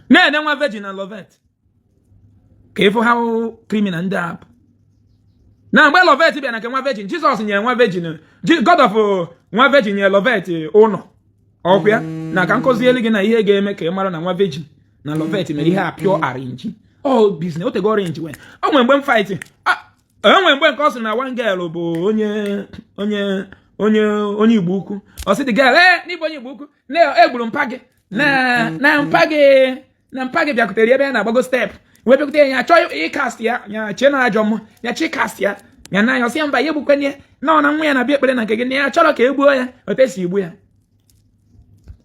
Na-ene nwa virgin na Lovet ka ịfụ how criminal ndị a bụ. Na mgbe Lovet bịa na nke nwa virgin, Jizọs nyere nwa virgin, God of nwa virgin nyere Lovet ụlọ ọkụ ya na ka nkụzielu gị na ihe ga-eme ka ị mara na nwa virgin na Lovet mere ihe a pure arrange all business. Otego arrange wee o nwere mgbe m fight, e nwere mgbe nke ọ sị na one girl bụ onye Igbo Ukwu. Ọ sị the girl, ee, n'ịbụ onye Igbo Ukwu na egburu mpa gị na mpa gị na mpa gị bịakwutere ebe ya na-agbago step wee bịakwute ya, ya chọọ ịcast ya, ya chee na ajọ mmụọ ya chi cast ya, ya na ya. Ọsị ya mba, ya egbukwenye na ọ na nwa ya na-abịa ekpere na nke gị, na ya chọrọ ka e gbuo ya. Otu esi egbu ya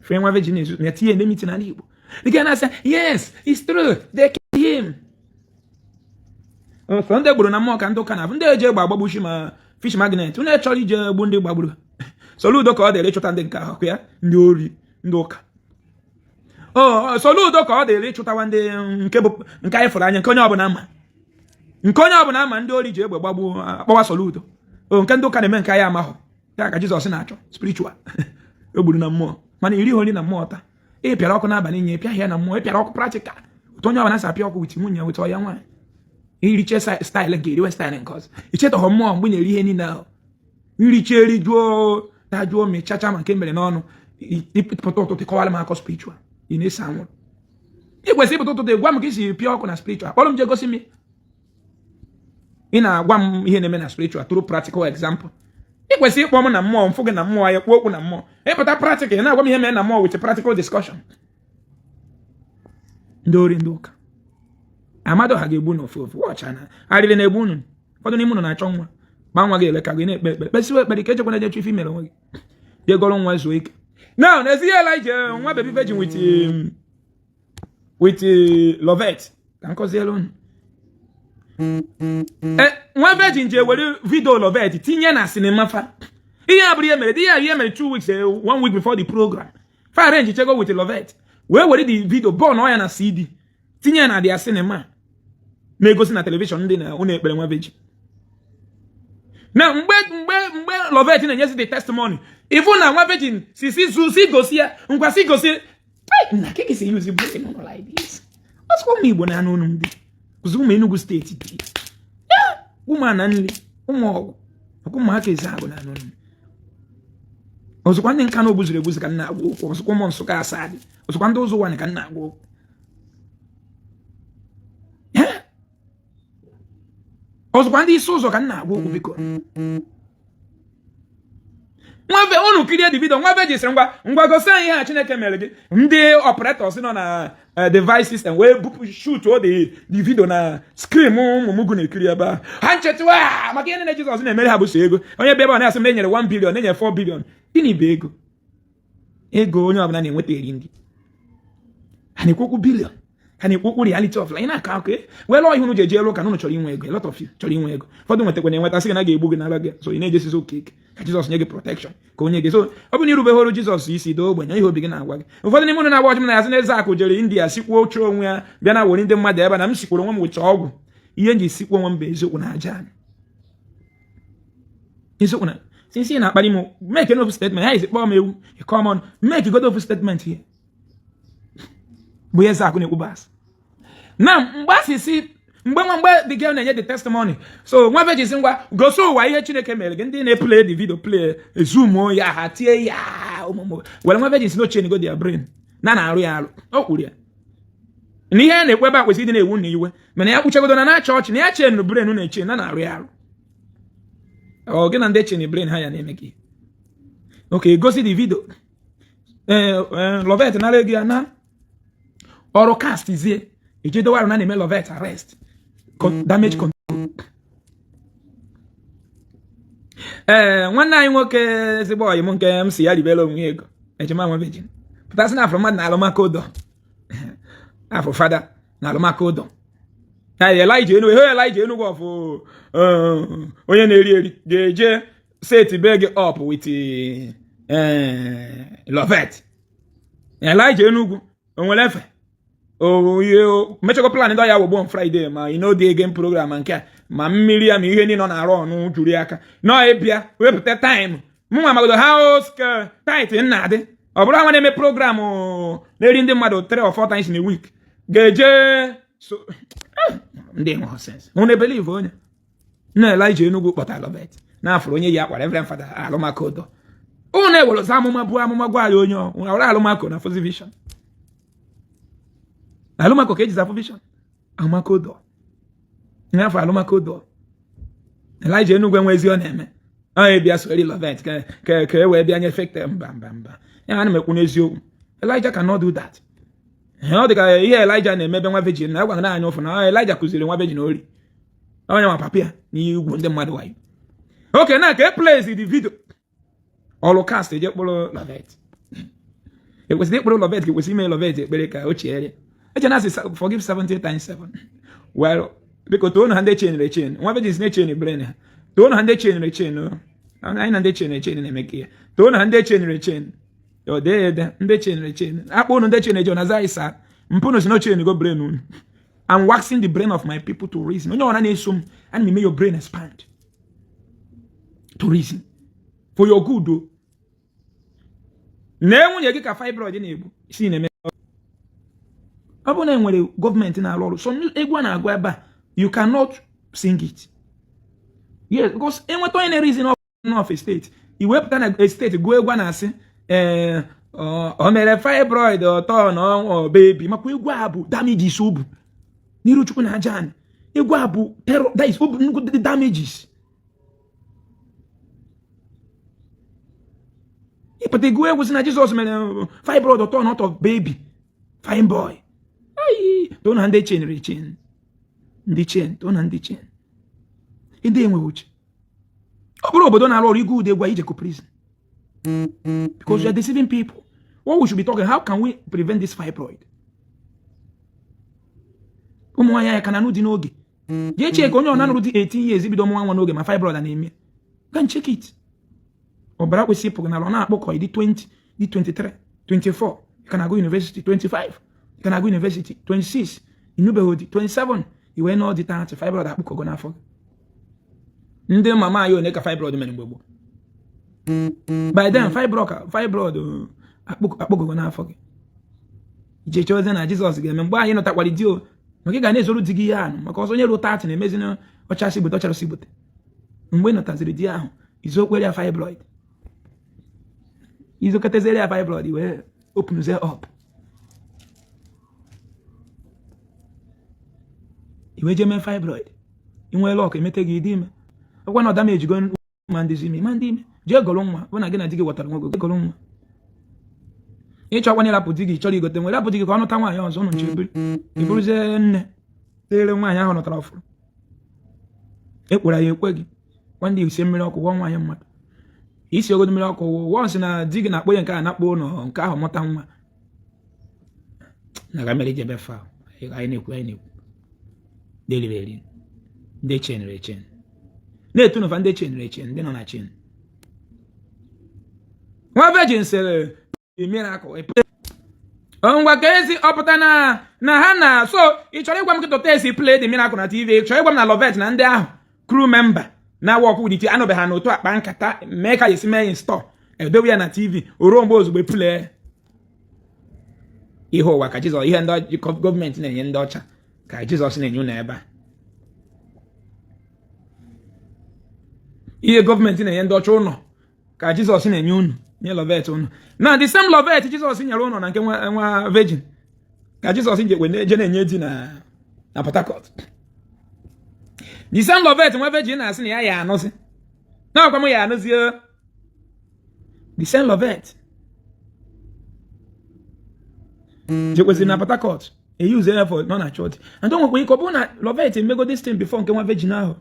fee nwa virgin ezu na tinye ndị meeting n'ala Igbo. The girl na-asị, "Yes, it's true, they killed him." Ọsọ ndị gburu na mmụọ ka ndị ụka na-abụ ndị eji egbe agbagbuchi ma fish magnet. Unu chọrọ ije gbu ndị gbagburu Soludo ka ọ dịrị ịchụta ndị nke ahụ ya, ndị ori, ndị ụka. O Soludo ka ọ dịrị ịchụtawa ndị nke bụ nke anyị fụrụ anya, nke onye ọbụla ama, nke onye ọbụla ama, ndị ori ji egbe gbagbuo akpọwa Soludo. O nke ndị ụka na-eme nke anyị amahụ ya ka Jizọs na-achọ spiritual egburu na mmụọ. Mana iri ori na mmụọ taa, ị pịara ọkụ n'abalị nye pịa ya na mmụọ, ị pịara ọkụ practical otu onye ọbụla si apịa ọkụ with nwunye, with ọya nwaanyị. Iriche style nke eriwe style nke ọzọ, ichetọghọ mmụọ mgbe ị na-eri ihe niile ahụ. Iriche, erijuo, tajuo, mechacha ma nke mere n'ọnụ, ịpụta ụtụtụ kọwara m akọ spiritual. Ị na-ese anwụrụ. Ị kwesịrị ịpụta ụtụtụ gwa m ka isi pịa ọkụ na spiritual. Kpọrọ m jee gosi m. Ị na-agwa m ihe na-eme na spiritual through practical example. Ị kwesịrị ịkpọ m na mmụọ, mfụ gị na mmụọ, ya kwuo okwu na mmụọ. Ịpụta practical, ị na-agwa m ihe mere na mmụọ with practical discussion. Ndị ori, ndị ụka amado ha ga-egbu n'ofu ofu ọcha na arịrị na-egbu unu. Ụfọdụ n'ime unu na-achọ nwa gba nwa gị ele ka gị na-ekpe ekpere, kpesiwe ekpere ike. Echekwana ejechu ife imere onwe gị, jee gọrọ nwa zuo ike. Now, n'ezi Elijah nwa baby virgin with Lovet ka nkọzielu unu. Nwa virgin ji ewere video Lovet tinye na cinema fa. Ihe a bụrụ ihe mere dị ya, ihe mere 2 weeks, one week before the program, fa arrange chego with Lovet wee were the video burn ya na CD, tinye ya na their cinema na-egosi na television ndị na ụlọ ekpere nwa virgin. Na mgbe Lovet na-enyezi the testimony, ifu na nwa virgin si zu si gosi ya ngwa, si gosi na ka esi use brain ụnụ like this. Ọsọ ụmụ Igbo na anụ unu ndị kụzi ụmụ Enugu Steeti dị, ụmụ ana nri, ụmụ ọgwụ ọkụ, ụmụaka eze agụ na anụ unu. Ọzọkwa ndị nka na ogbuziri egbuzi ka m na-agwa okwu. Ọzọkwa ụmụ Nsụka asaa dị. Ọzọkwa ndị ụzọ ụwa ka m na-agwa okwu. Eh? Ọzọkwa ndị isi ụzọ ka m na-agwa okwu. Biko, nwa unu kirie the video. Nwa ve sịrị, "Ngwa ngwa, gosi anyị ihe a Chineke mere gị." Ndị operators nọ na device system wee bupụ shoot o the video na screen. Ụmụ mugu na-ekiri ebe a, ha nchetawa maka ihe niile Jizọs na-emere ha bụ so ego. Onye bịa ebe ọ na-asị m na enyere 1 billion, enyere 4 billion, gịnị bụ ego? Ego onye ọbụla na-enweta eri ndị ha na-ekwu okwu billion, ha na-ekwu okwu reality of life. Ị na-akọ akụ wee lụọ ihe unu ji eje elu ụka na unu chọrọ inwe ego. A lot of you chọrọ inwe ego. Ụfọdụ nwetakwa na-enweta, sị gị na ga-egbu gị n'ala gị, so ị na-ejesizi ụka ike ka Jizọs nye gị protection, ka onye gị. So ọ bụrụ na irubeghoro Jizọs isi doo ogbenye, ihe obi gị na-agwa gị. Ụfọdụ n'ime unu na-agba ọchị m na ya sị na eze akụ jere India sikwuo oche onwe ya bịa na were ndị mmadụ ebe a na m sikwuru onwe m wụcha ọgwụ. Ihe m ji sikwa onwe m bụ eziokwu na aja anyị, eziokwu na since ị na-akparị m, make no statement ya isi kpọọ m ewu. Come on, make god of statement here bụ eze akụ na-ekwu bas na mgbe a si mgbe nwa mgbe the girl na-enye the testimony. So nwa virgin si, "Ngwa, gosi ụwa ihe Chineke mere gị." Ndị na-eplay the video play zoom ya, ha tie ya ụmụmụ were. Nwa virgin si no chain go their brain na na-arụ ya arụ. O kwuru ya na ihe ya na-ekwu ebe a kwesịrị ịdị na-ewu na iwe, mana ya kpuchagodo na na-achọ ọchị na ya chain brain na-eche na na-arụ ya arụ. Ọ gị na ndị chain brain ha ya na-eme gị. Okay, gosi the video. Ee, Lovet nara ego ya na ọrụ cast zie ejedowe arụ na na-eme Lovet arrest, damage control. Ee, nwanne anyị nwoke, ezigbo ọyị m nke m si ya ribere onwe ego ejima nwa virgin pụtasị na afọ mmadụ na alụmaka ụdọ, afọ fada na alụmaka ụdọ ya. Elijah Enugu, he Elijah Enugu ọfụ onye na-eri eri ga-eje set be gị up with Lovet. Elijah Enugu o nwere efe mechakwa plan ndị ọya wogbo on Friday ma ị know the again program nke a ma mmiri ya ma ihe niile ọ na-arụ ọnụ juru ya aka nọ ịbịa wepụta time. Mụ nwa magodo house tight nna adị. Ọ bụrụ nwa na-eme program na-eri ndị mmadụ 3 or 4 times in a week. Ga-eje so ndị enweghị sense. Unu believe onye na Elijah Enugu kpọta Loveth na-afụrụ onye yi akwa Reverend Father alụmako ụdọ. Unu na-ewere amụma bụ amụma gwa ya onye ọrụ alụmako na fụzi vision. Alụmako ka ejizi afụ vision. Alụmako ụdọ. N'afọ alụmako ụdọ. Elijah Enugu enwezi ọ na-eme. Ọ bịa sori Loveth ka e wee bịa nyefekte mba mba mba. Ya ana m ekwu n'eziokwu. Elijah cannot do that. Ọ dị ka ihe Elijah na-emebe nwa virgin na agwa na anya ụfụ na Elijah kụziri nwa virgin ori. Onye nwa papa ya na ihe ugwu ndị mmadụ wayo. Okay, na ka e plays the video. Ọlụ cast eje kpụrụ Loveth. Ekwesịrị ịkpụrụ Loveth ka ekwesịrị ime Loveth ekpere ka o chigharịa. Eche na asị forgive 70 times 7. Well, biko toonu ha ndị chenere chen. Nwa virgin na-echenere brain ha. Toonu ha ndị chenere chen. Anyị na ndị chenere chen na-eme ka ya. Toonu ha ndị chenere chen. Ọ dee ede ndị chenere chen. Akpọ unu ndị chenere chen na za ịsa. Mpụnụ si na chen go brain unu. I'm waxing the brain of my people to reason. Onye ọra na-eso m, ana m eme your brain expand to reason for your good o. Nee nwunye gị ka fibroid na-egbu si na-eme. Ọ bụrụ na enwere gọọmenti na-arụ ọrụ so egwu a na-agụ ebe a, you cannot sing it. Yes, because enweta onye na-reason of a state, i wepụta na state gụọ egwu a na-asị ee o mere fibroid ọtọ na ọ baby, makwa egwu a bụ damages o bu n'iru Chukwu na aja anyị. Egwu a bụ terror, that is nnukwu damages. Ịpụta egwu egwu si na Jizọs mere fibroid ọtọ na ọtọ baby fine boy. Ayi, too na ndị chenere chen, ndị chen, too na ndị chen, ndị enweghị uche. Ọ bụrụ obodo na-arụ ọrụ igwe ude gwa ijekọ prison because you are deceiving people. What we should be talking, how can we prevent this fibroid? Ụmụ nwaanyị anya ka na anụ di n'oge. Jee chee ka onye ọ na-anụrụ di 18 years bido mụnwa nwa n'oge ma fibroid a na-eme. Go and check it. Ọbara kwesịrị ịpụ gị n'ala ọ na-akpọkọ dị 20, dị 23, 24, you can go university, 25, you can go university, 26, ịnụbeghị di, 27, i wee nọọ dị 30, fibroid akpụkọgo n'afọ gị. Ndị mama anyị one ka fibroid mere mgbe gboo. By then fibroid akpụkọgo n'afọ gị. Ije chọọzie na Jizọs ga-eme mgbe anyị nọtakwara di o, maka ị ga na-ezoro di gị ihe ahụ maka ọzọ onye ruo 30 na-emezi ọchasị gbute ọcharụsị gbute. Mgbe ị nọtaziri di ahụ, izokwere ya fibroid, izokọtazere ya fibroid wee openzie up, iwe jee mee fibroid, inwee luck emete gị ịdị ime. Ọkwa na ọ damage go ma ndị ime ma ndị ime jee gọrọ nwa bụ na gị na di gị ghọtara nwa gị gọrọ nwa. Ịchọkwa ịrapụ di gị chọrọ igote nwe rapụ di gị ka ọ nụta nwaanyị ọzọ ụnụ nche ebiri ịbụrụzie nne tere nwaanyị ahụ nụtara ọfụrụ ekwere ya ekwe gị nwanne isi mmiri ọkụ gwọ nwaanyị mmadụ isi ogodo mmiri ọkụ wụọ nsị na di gị na-akpọ ya nke a na-akpọ ụlọ nke ahụ mụta nwa na ga mere ijebe fa anyị na-ekwu anyị na-ekwu ndị riri eri ndị chenere echen na-etu nụfa ndị chenere echen ndị nọ na chen. Nwa virgin sịrị miracle ngwa ka ezi ọpụta na na ha na so ị chọrọ ịgwa m kịta esi play the miracle na TV? Ị chọrọ ịgwa m na Loveth na ndị ahụ crew member na work with the anọbe ha n'otu akpa nkata mee ka esi mee install edowe ya na TV o ruo mgbe ozugbo play ihe ụwa ka Jizọs ihe ndị gọọmenti na-enye ndị ọcha ka Jizọs na-enye unu ebe a. Ihe gọọmenti na-enye ndị ọcha ụlọ ka Jizọs na-enye unu nye Loveth unu na the same Loveth Jizọs nyere ụlọ na nke nwa virgin ka Jizọs je na-enye di na Port Harcourt. The same Loveth nwa virgin na-asị na ya ya anụzi na ọkwa m ya anụzi the same Loveth jekwesịrị na Port Harcourt eyuze ya for nọ na chọọchị and o nwekwa ike ọ bụrụ na Loveth emego this thing before nke nwa virgin ahụ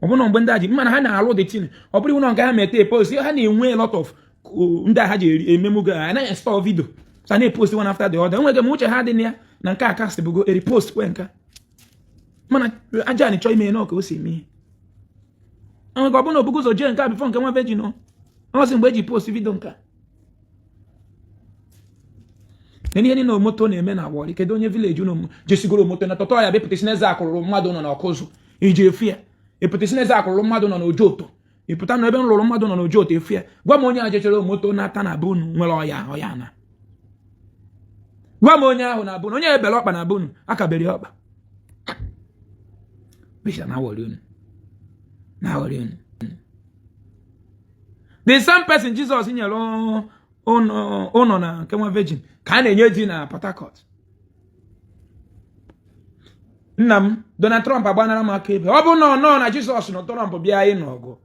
ọ bụrụ na mgbe ndị a ji mana ha na-alụ the thing ọ bụrụ na nke ha mete post ha na-enwe a lot of ndị a ha ji ememugo ha anaghị store video so a na-epost one after the other. Enweghị m uche ha dị na ya na nke a cast bụgo eri post kwe nka mana aja anyị chọọ ime na ka o si eme ihe enwere ọ bụrụ na obugo ụzọ jee nke a before nke nwa virgin ọ sị mgbe eji post video nke a ihe niile moto na-eme na Warri. Kedu onye village unu jesigoro moto na tọtọ ya bịapụta si n'eze akụrụ mmadụ nọ n'ọkụzụ iji efu ya ịpụta si n'eze akụrụ mmadụ nọ n'Ojoto ịpụta na ebe m lụrụ mmadụ nọ n'Ojoto efu ya gwa m onye a jechere moto na-ata na be unu nwere ọya ọya na Gwa m onye ahụ na bunu, onye ebele ọkpa na bunu akabere ọkpa bisha na-awọri unu, na-awọri unu. The same person Jizọs nyere ụnọ na nke nwa virgin ka a na-enye di na Port Harcourt. Nna m, Donald Trump agbanara m aka ebe ọ bụ na ọ nọ na Jizọs na Trump bịa ịnụ ọgụ,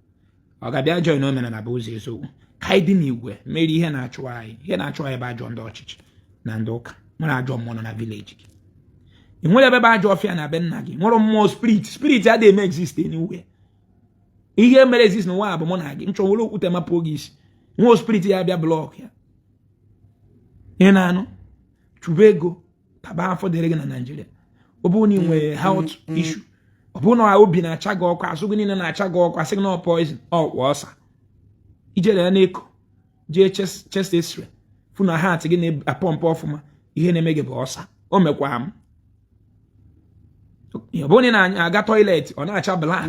ọ ga-abịa join omenala bụ ụzọ eziokwu. Ka anyị dị n'igwe meri ihe na-achụ anyị. Ihe na-achụ anyị bụ ajọ ndị ọchịchị na ndị ụka nwere ajọ mmụọ nọ na village gị. Ị nwere ebe bụ ajọ ọfịa na be nna gị, nwere mmụọ spirit. Spirit adịghị eme exist anywhere. Ihe mere exist n'ụwa bụ mụ na gị nchọ were okwute mapụ oge isi nwee spirit ya bịa block ya. Ị na-anụ? Chụba ego, taba afọ dịrị gị na Naijiria. Ọ bụrụ na ị nwere health issue, ọ bụrụ na obi na-acha gị ọkụ, azụ gị niile na-acha gị ọkụ, asị gị na poison ọkwa ọsa, ijere ya na-eko jee chest x-ray, fụ na heart gị na-apọmpụ ọfụma. Ihe na-eme gị bụ ọsa. O mekwa m. Ọ bụrụ na ị na-aga toilet, ọ na-acha black,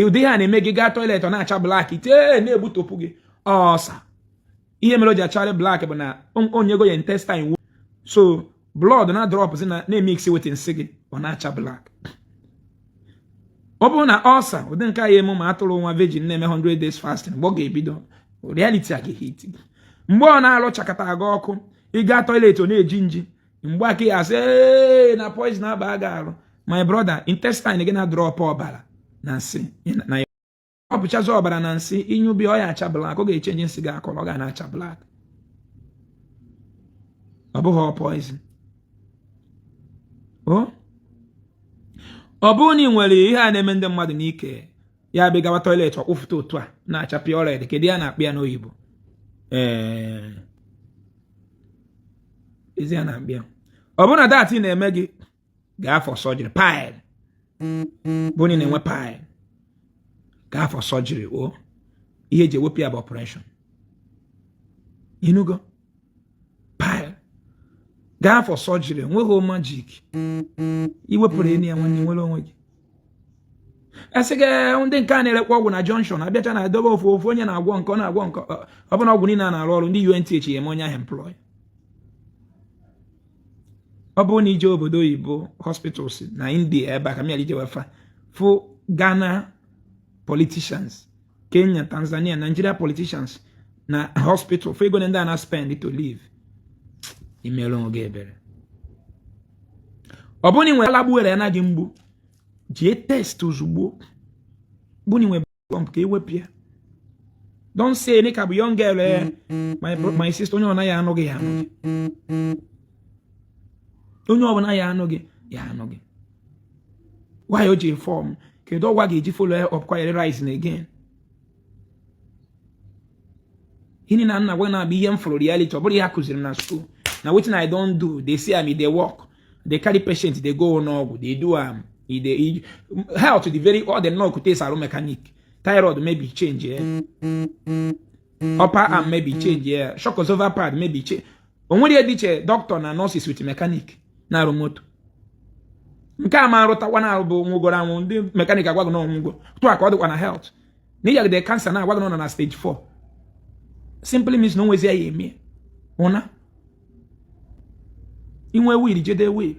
ụdị ihe a na-eme gị, gaa toilet, ọ na-acha black, ite na-egbutopụ gị, ọsa. Ihe mere o ji acharị black bụ na onyego ya intestine, so blood na drop na na-emix with nsị gị, ọ na-acha black. Ọ bụrụ na ọsa ụdị nke a ya eme ma atụrụ nwa virgin na-eme 100 days fasting, mgbe ọ ga-ebido reality a ga-ehit, mgbe ọ na-alụ chakata aga ọkụ, ịga toilet, ọ na-eji nji, mgbe aka ya asị ee na poison aba ga arụ. My brother, intestine gị na drop ọbara na nsị na ọ pụchazi ọbara na nsị inyubi, ọ ya acha black. Ọ ga-echenji nsị gị akọrọ, ọ ga na-acha black. Ọ bụghị poison. Ọ bụrụ na ị nwere ihe a na-eme ndị mmadụ n'ike ya bụ gawa toilet, ọkpụfụta otu a na-acha pure red, kedu ya na-akpụ ya n'oyibo? Ee, ezi ya na-akpụ ya. Ọ bụrụ na that na-eme gị, gaa for surgery. Pile bụ na ị na-enwe pile, gaa for surgery. O ihe eji ewepụ ya bụ operation. Ịnụgo? Pile, gaa for surgery. Nweghị magic iwepụrụ enyi ya. Nwanne, nwere onwe gị. Asị gị ndị nke a na-erekwa ọgwụ na junction abịacha na edobe ofu ofu onye na-agwọ nke ọ na-agwọ nke ọ bụla ọgwụ niile a na-arụ ọrụ, ndị UNTH ya eme onye ahụ employ. Ọ bụrụ na ije obodo oyibo, hospitals na India ebe a ka m yara ije wefa fụ Ghana politicians, Kenya, Tanzania, Nigeria politicians na hospital, fụ ego ndị a na spend to live, imere onwe gị ebere. Ọ bụrụ na ị nwere alagbuwere ya na gị mgbu, jee test ozugbo. Bụ na ị nwere lump, ka ewepụ ya. Don't say nika bụ young girl. My sister, onye ọ naghị anụ gị ya anụ gị, onye ọbụla ya anụ gị ya anụ gị. Why o ji form? Kedu ọgwa ga-eji follow up kwa rise again? Gịnị na nna gwa na-abụ ihe m fụrụ reality? Ọ bụrụ ihe a kụziri m na school na wetin I don do. They say am e dey work, they carry patient, dey go n'ọgwụ, they do am e dey health dị very ọ dị nnọọ kute arụ mechanic. Thyroid maybe change, eh? Upper arm maybe change, yeah. Shock absorber pad maybe change. O nwere ihe dị iche doctor na nurses with mechanic na-arụ moto. Nke a ma arụtakwa na arụ bụ nwụgoro anwụ, ndị mechanic agwa gị na ọnwụgo. Tụ a ka ọ dịkwa na health na ịyagide cancer na agwa gị na ọ nọ na stage 4 simply means na o nwezi ya eme ụna inwe will jede will.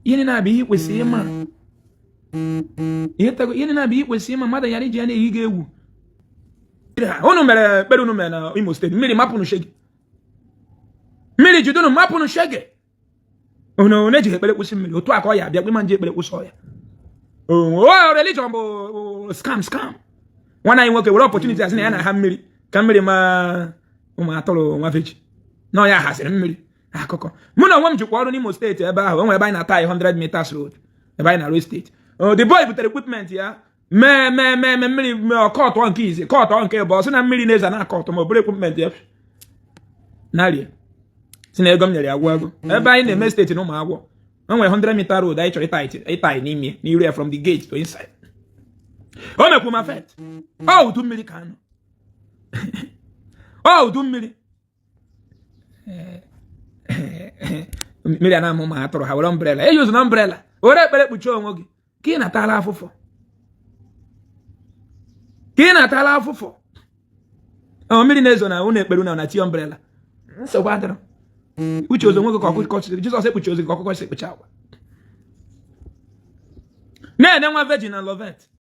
Ihe na-abịa, ihe kwesịrị ịma ihe na-abịa, ihe kwesịrị ịma mmadụ yara iji ya na-eyi gị egwu. Unu mere ekpere unu mere na Imo Steeti, mmiri mapụnụ shege, mmiri jidunu mapụnụ shege. Unu na-ejighị ekpere kwụsị mmiri. Otu a ka ọ ya abịa kpe ma nje ekpere kwụsị ọya. O religion bụ scam, scam. Nwanne anyị nwoke were opportunity asị na ya na-aha mmiri ka mmiri ma ụmụ atụrụ nwa veji na ọ ya haziri mmiri. Akụkọ mụ na onwe m jikwa ọrụ n'Imo Steeti ebe ahụ. O nwere ebe anyị na-ata anyị 100 meters road ebe anyị na-arụ steeti. The boy butere equipment ya, mee mee mee mee mmiri mee, ọkọtọ nke izi kọtọ nke bụ ọsị na mmiri na-eze na akọtọ ma obere equipment ya narie si na ego m nyere ya gwụ agwụ. Ebe anyị na-eme steeti na ụmụ agwọ, o nwere 100 meter road anyị chọrọ ịta n'ime n'iru ya, from the gate to inside. O mekwu ma fet ọ udu mmiri ka anọ ọ udu mmiri, mmiri a na-amụ ma atụrụ ha were umbrella eyuzu na umbrella were ekpere kpuchie onwe gị ka ị natala afụfụ, ka ị na-atala afụfụ. Ọ mmiri na-ezo na ụlọ ekpere na tie umbrella, nsogbu adịrọ. Uche ozo nwoke ka ọkụkọ si Jizọs ekpuchi ozi ka ọkụkọ si ekpuchi akwa. Na-ene nwa virgin na Lovet.